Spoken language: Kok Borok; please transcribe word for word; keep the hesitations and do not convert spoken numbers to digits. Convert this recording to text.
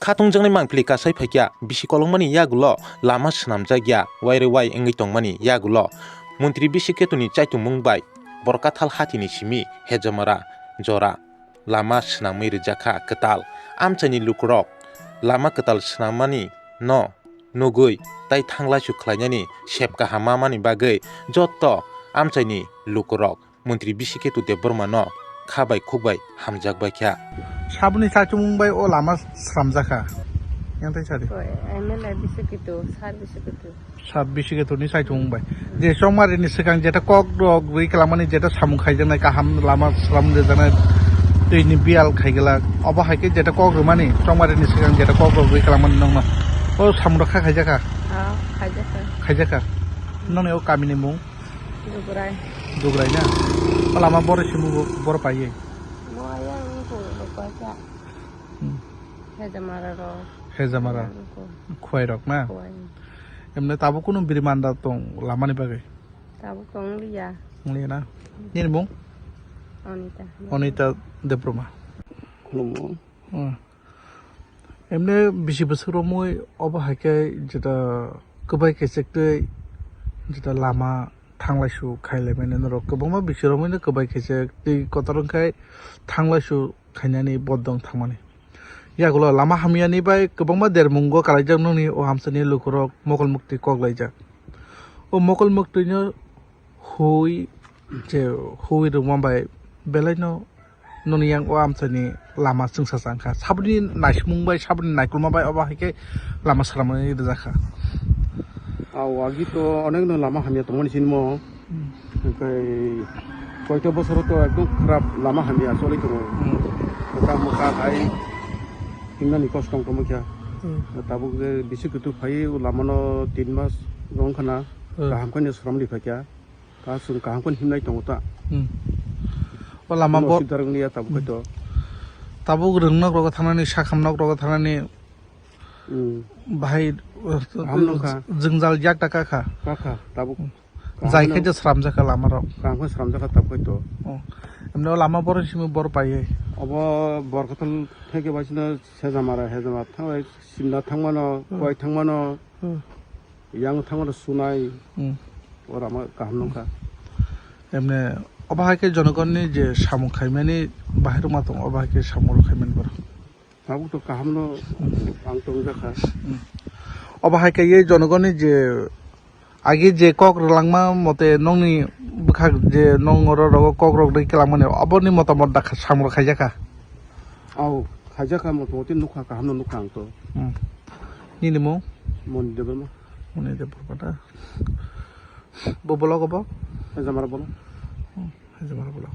Khatungjaknai mangpili kasai phaikya bisi kolokmani yagulo lama swnamjakya, waire wai wngwi tongmani yagulo Montri Bisi Ketuni chaitumung bai Borkathal hatini simi Hejamara jora lama swnamwi rijak kha kwtal. Amchaini lukurok lama kwtal swnammani no nugwi tai thanglaisu khlainani sep kaham mamani bagwi jotto amchaini lukurok Montri Bisi Ketu Debbarma no kha bai khuk bai hamjak bai kha. Saboni chaitumung bai o lama sramjak kha. Yang tai sari. Oi, M L A Bisi Ketu, sir Bisi Ketu. Sir Bisi Ketu ni chaitumung bai. Je chongmari ni swkang jeta kok rok rwi kwlangmani jeta samung khaijaknai kaham lama sram rijaknai twi ni biyal khaiglak. Obo hai khe jeta kok rwmani chongmari ni swkang jeta kok rok rwi kwlangmani nokno. O samung rok kha khaijak kha? Ah, khaijak kha. Khaijak kha. Nokni o kami ni mung? Dugrai. Dugrai na? O lama boro simi bo-, boro paiye? Mo ayang ko lo paisa. Hmm. Hejamara ro. Hejamara. Ayang ko. Khwai rok na? Khwai. Emne tabuk kunu biri manda tong lama ni bagwi? Tabuk tong liya. Tong liya na? Nini mung? Onita. Onita Debbarma. Khulumung. Hmm. Emne bisi bwswk romwi obo hai khe jeta kwbai khe chektwi jeta lama thanglaisu khailaimani norok kwbangma bisi romwino kwbai khe chektwi kotor wngkhai thanglaisu khainani bodong thangmani. Yagulo lama hamyani bai kwbangma dermungo kalaijak nokni o hamsani lukurok mokol muktwi kok laijak. O mokol muktwino hui je hui rwma bai belaino noni yang o amchaini lama chwngsa chang kha. Saboni naisimung bai, saboni naikolma bai obo hai khe lama sramani rijak kha. Aw, agi to onekno lama hamya tongmani sinimo. Hmm. Hwnkhe koito bosoro to ekdom khrap lama hamya choli tongo. Hmm. Kwtal mwkha hai himnani kosto wng tongma kha. Hmm. Tabuk je bisi kutu phai o lamano tin mas wng khana. Hmm. Kaham khe sramli phaikha. Ta chwng kaham khe himnai tongo ta. Hmm. O lama bo sudar wngya tabuk khe to. Tabuk rwng nok rogo thangnani, sakham nok rogo thangnani. Hmm. Bahai, uh, kaham nokha. Jwngjal yak ta kakha. Kakha, tabuk. Hmm. Kaham jai khe no je sramjakha lama rok. Kaham khe sramjakha tabuk khe to. Oh. Emne o lama boro simi bor paiye. Obo Borkathal theke baisino Sejamara, Hejamara thangbai Simna thangmano, hmm, Khwai thangmano. Hmm. Yang thango sunai. Hmm. Ora ma kaham nongkha. Emne obo hai khe jonogonni je samung khaimani bahai rok ma tongo, obo hai khe samung rok khaimani borok. Tabuk to kaham no ang tongjakha. Hmm. Obo hai khe ye jonogonni je agi je kok rwlangma mote nongni bwkhak je nong oro rogo kok rok rwi kwlangmani oboni motamot da kha-, samung rok khaijakha. Au, khaijakha motamoti nukha kaham no nukha ang to. Hmm. Nini mung? Moni Debbarma. Moni Debbarma da. Bo block obo? Hejamara block. Hmm, Hejamara block.